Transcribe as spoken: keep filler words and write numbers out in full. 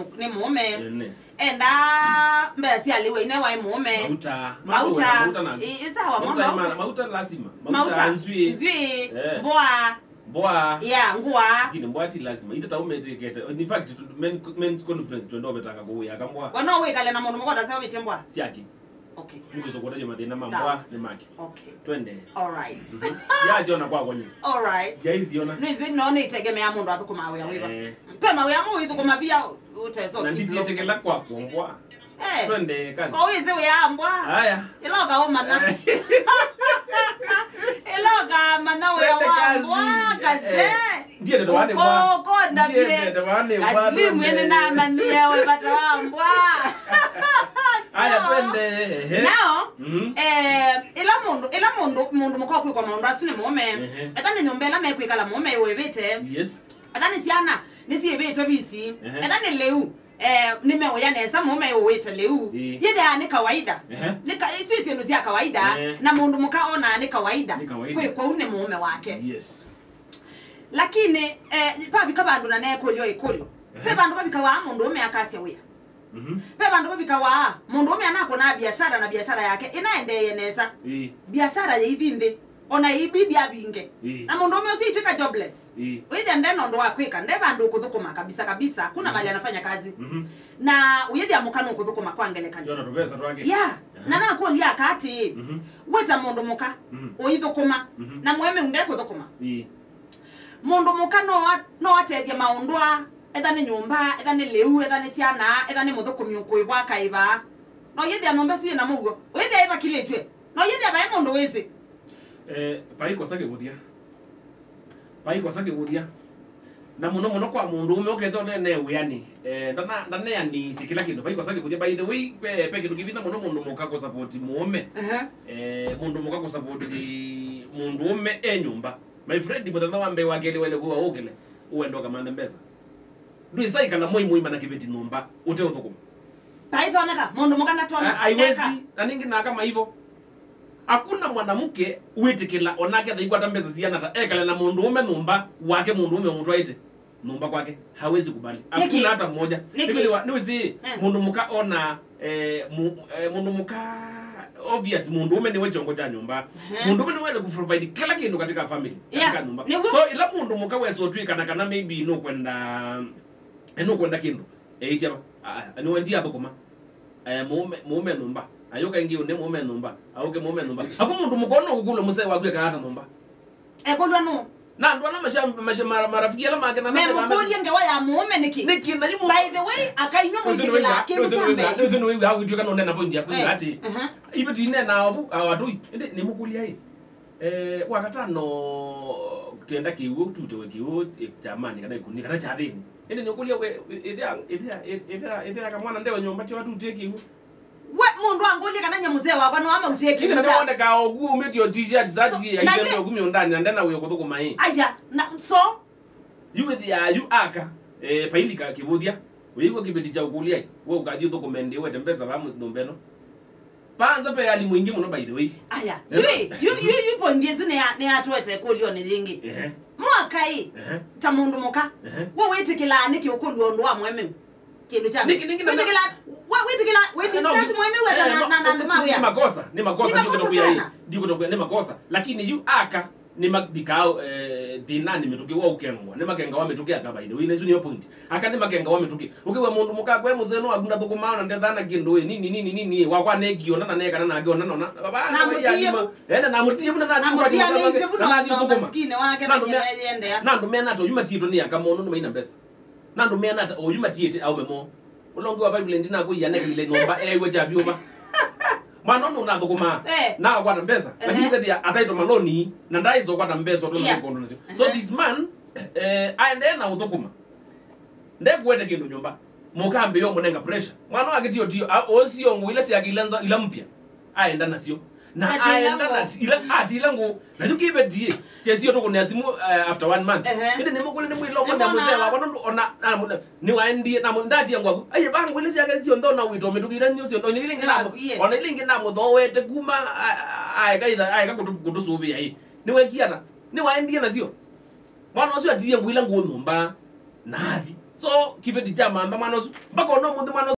nĩ mũũme. Ene. Enda mbesa sya lĩu ine waĩ mũũme. Mauta. Mauta. Mauta na. I- i sawa. Mauta mũno. Ima-, mauta lazima. Mauta. Mauta nzwii. Nzwii. Eh. Mboa. Mboa. Ya, ngũa. Lakini mboa ti lazima. Ite tau metikete. In fact, tu- men, men's conference twenda ũvetanga kũwĩa kambwa. Wano wĩkale na mũndũ mũka ũtaseo vĩtye mboa. Syaki. Okay. Mũkũsokota yo mathĩna ma mboa nĩ make. Okay. Twende. All right. Mhm. Yaziona kwa kwenye. All right. Sijaiziona. Nĩzi no nĩitegemea mũndũ athũkũmaa wĩa wĩva. Eh. Pe mawĩa amwe ũithũkũma pia ũteso. Na ndisiĩtĩkĩla kwa kũmbwa. Eh. Twende kazi. Kwa wĩsĩ wĩa mbwa. Haya. Ĩla ũkaũmanya. Eh. Ĩla ũkamanya wĩa wa mbwa, kazi. Eh. Ndiendete wane mbwa. Uko, uko, ndavye. Ndiendete wane mbwa. Kaslimu ene namanyie we vata wa mbwa. Aya, so, twende, ehe. Now, mhm, eh, ĩla mũndũ, ĩla mũndũ, mũndũ mũka ũkwĩkwa maũndũ asu nĩ mũũme. Ehe. Etha nĩ nyũmba ĩla mekwĩkala mũũme ĩwĩvĩte. Yes. Etha nĩ syana, nĩsyĩvĩtwe visi. Ehe. Etha nĩ lĩu, eh, nĩmeũya nesa mũũme ĩũwĩte lĩu. Ĩĩ. Yĩthĩaa nĩ kawaida. Ehe. Nĩ ka-, isu syĩndũ sya kawaida. Ehe. Na mũndũ mũka onaa nĩ kawaida. Nĩ kawaida. Kwĩkwa ũu nĩ mũũme wake. Yes. Lakini, eh, vavika vandũ na neekũlyo ĩkũlyo. Ehe. Ve vandũ vavikawa mũndũ ũme akasya wĩa. Mhm. Ve vandũ vavikawa mũndũ ũme anakũnaa biashara na biashara yake ĩnaendeeye nesa. Ĩĩ. Biashara yĩithi nthĩ, ona ĩibidi avinge. Ĩĩ. Na mũndũ ũme ũsu itwĩka jobless. Ĩĩ. Wĩthĩa nde na ũndũ wa kwĩka, nde vandũ ũkũthũkũma kabisa kabisa, kuna mahali anafanya kazi. Mhm. Na ũyĩthĩa mũka nũkũthũkũma kwa ngelekany'o. Yona tũvesa twake. Yeah. Aha. Na nakũlya aka atĩĩ, mhm, wĩta mũndũ mũka, mhm, ũithũkũma, mhm, na mũemeu ndekũthũkũma. Ĩĩ. Mũndũ mũka no a-, no atethye maũndũ aa, etha nĩ nyũmba, etha nĩ lĩu, etha nĩ syana, etha nĩ mũthũkũmi ũkũĩvwa akaĩvaa. No yĩthĩa nyũmba isu yĩna mũuo, wĩthĩa ĩvakilĩtw'e. No yĩthĩa vaĩ mũndũ wĩsĩ. Eh, paikosa kĩvũthya. Paikosa kĩvũthya. Na mũno mũno kwa mũndũ ũme ũkethwa ne, ne wĩanĩ. Eh, ndana, ndaneanĩisye kĩla kĩndũ. Paikosa kĩvũthya. By the way, pe, pe kĩndũ kĩvitha mũno mũndũ mũka kũsapoti mũũme. Aha. Eh, mũndũ mũka kũsapoti mũndũ ũme e nyũmba. My friend, mũthenya wa mbee wa kelĩ waĩle kũwa ũkĩle, ũenda ũkamanthe mbesa. Ndwĩsa ĩkala mwei mũima na kĩveti nyũmba ũte ũthũkũma. Taitonyeka, mũndũ mũka ndatonyeka. A-, aiwezi, na ningĩ naka maivo. Hakuna mwanamke wĩtĩkĩla onake thaikwata mbesa siana ta ekale na mũndũ ũme nyũmba wake, mũndũ ũme ũmũtwaĩte nyũmba kwake. Hawezi kubali. Nĩkĩ? Hakuna hata mmoja. Nĩkĩ? Nĩwĩsĩ, eh, mũndũ mũka ona eh, mu-, eh, mũndũ mũka, obvious, mũndũ ũme nĩwe kyongo kya nyũmba. Ehe. Mũndũ ũme nĩwe kũprovide kĩla kĩndũ katika family, yeah, katika nyũmba. Nĩguo. So, ĩla mũndũ mũka wesa ũtwĩkana kana maybe nũkwenda, eh, nũkwenda kĩndũ, eĩtya va? Ah, ah, nĩwe ndiathũkũma. Eh, mũũme, mũũme nyũmba. Ayũka ĩngĩ ũne mũũme nyũmba. Aũke mũũme nyũmba. Akw'o mũndũ mũka no kũkũlwa mũsee waku ekaa ata nyũmba. Ekũlwa nũ? Na andũ ala masha-, masha-, mara-, marafiki ala make na memũkũlye ngewa ya mũũme nĩkĩ? Nĩkĩ na yu mũndũ. By the way, akainywa mwĩtĩkĩlaa kĩndũ kya mbee. Nĩwĩw'aa wĩtw'ĩka nũnena point yaku. Eh, ati, aha. Ithu tinena ovu, awatui. Ĩndĩ nĩmũkũlya ĩ. Eh, wakatano tenda kĩw'ũ, tutewe kĩw'ũ, eh, kyamani kana ĩkũni, kana kyathĩnĩ. Ĩndĩ nĩũkũlya we, ĩthĩa, ĩthĩa, ĩthĩa, ĩthĩa kamwana ndewe nyũmba tyo atutie kĩw'ũ. We, mũndũ angũlye kana nye mũsee wakwa no amautie kĩndũ kya. Nĩwoneka oku umĩtio t-shirt, sati, so, na aitembea ye- oku mĩũndanĩ, na ndena wĩa kũthũkũma ĩ. Aya, na, so? Yu wĩthĩaa yu aka, eh, pailika kĩvũthya. Wĩigua kĩveti kya ũkũlya ĩ, we ũkathi ũthũkũme ndĩ wete mbesa va nyũmba ĩno. Panza pe alimu ingĩ mũno, by the way. Aya, eh? Yu, yu, yu, yu point ĩsu nĩ ya, nĩ yatũete kũlyonĩ yĩngĩ. Ehe. Mwaka ĩ, ehe, ta mũndũ mũka, ehe, we wĩtĩkĩlaa nĩkĩ ũkũlwa ũndũ wa mũemeu? Kĩndũ kya nĩkĩ, nĩkĩ, wĩtĩkĩla, wa-, wĩtĩkĩla, wĩ discuss mũemeu ata na, na, na andũ ma wĩa. Nĩ makosa, nĩ makosa, nĩ makosa sana. Ndikũtũkwĩa, nĩ makosa. Lakini yu aka, nĩ mavikaa, eh, thĩnanĩ mĩtũkĩ wa ũkengwa. Nĩ makengawa mĩtũkĩ aka, by the way. Na isu nĩyo point. Aka nĩ makengawa mĩtũkĩ. Ũkĩwa mũndũ mũkakwe mũseno waku ndathũkũmaa na ndethaa na kĩndũ, ĩ, nini, nini, nini, ĩ, wakwa nekiona na nekana nake ona, ona. Baba, na mũtie. Ene na mũtie, na nathi kwa, na nathi ũthũkũma. Maskini wake na andũ me-, na andũ mena to, yu matiĩtwe nĩ aka mono, nĩ maina mbesa. Na andũ meana ata oyu matiĩte aũme moo. Ũla ũngĩ wa pipeline ndinakũia nekĩlile nyũmba eew'a kyavyũva. Mwana ũnũ ũnathũkũmaa, eh, na akwata mbesa, ehe, lakini ũkethĩa ataitwe maloni, na ndaaĩsa ũkwata mbesa ũtona, yeah, kũkonda nasyo. So, ehe, this man, eh, aendee na ũthũkũma. Ndekũete kĩndũ nyũmba. Mũkambĩĩa ũmũnenga pressure. Mwana wake tio tio, a-, ũsio ngũ ila syake ila nza-, ila mpya. Aenda nasyo. Na atila aenda ngũ. Nasyo. Ila, atila ngũ. Na yu kĩveti, ĩ, kĩsio tũkũnĩa simũ, eh, after one month. Ehe. Ĩndĩ nĩmũkũlĩ nĩmwĩlomo na mũsee wakwa, nũndũ ona, na, na, nĩwaendie, na ndatia ngwaku. Aiye, va ngũ ila syake sio ndo na wĩto mĩtũkĩ ila nyo sio ndo. Ona ila ingĩ namũ-, ona ila ingĩ namũthoete kuma, a, a, aeka itha, aeka kũtũ-, kũtũsũvĩa, ĩ. Nĩwekiana. Nĩwaendie nasyo. Mwana ũcio atiie ngũ ila ngũ nyũmba, na athi. So, kĩveti kya mantha mwana ũsu. Mpaka ona ũmũnthĩ mwana